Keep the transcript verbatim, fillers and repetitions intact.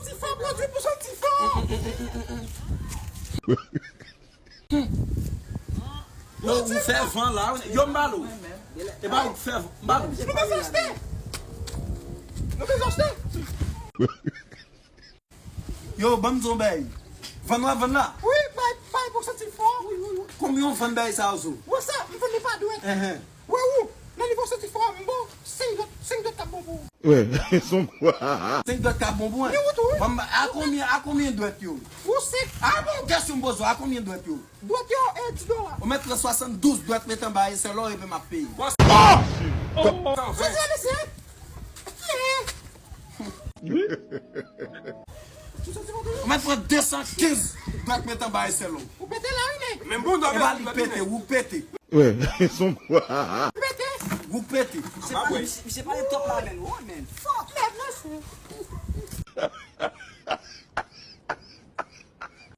Ti fò, pwodui pou santi fò. Yo, ou fè van la. Yo, m ba l ou. E pa ou k fè van. M ba l ou. Nou bezwen achte. Nou bezwen achte. Yo, ban m di w yon bagay. Van la, van la. Wi, bay, bay pou santi fò. Wi, wi, wi. Konbyen w vann bagay sa yo sou? Wè sa, m vann li pa dwèt. Enhen. Wè ou, nan nivo santi fò, m bon, senk dwèt, senk dwèt k ap bon pou ou. Wè, son. Senk dwèt k ap bon pou mwen. Ni wout ou, wi. Ban m, a konbyen, a konbyen dwèt yo? Ou senk. A bon, kesyon m poze w, a konbyen dwèt yo? Dwèt yo, e, dis dola. Ou mèt pran swasanndouz dwèt met anba esèl ou epi m ap peye. Soti la, mesye. Ki e? Ou mèt pran desankenz dwèt met anba esèl ou. Ou pete la, wi, men. Men bon, e pa li pete, ou pete. Wè, son. Ou pete. Ou pete. Misye pale, misye pale top la, men. Oh, men. Fuck. Mèd, mesye.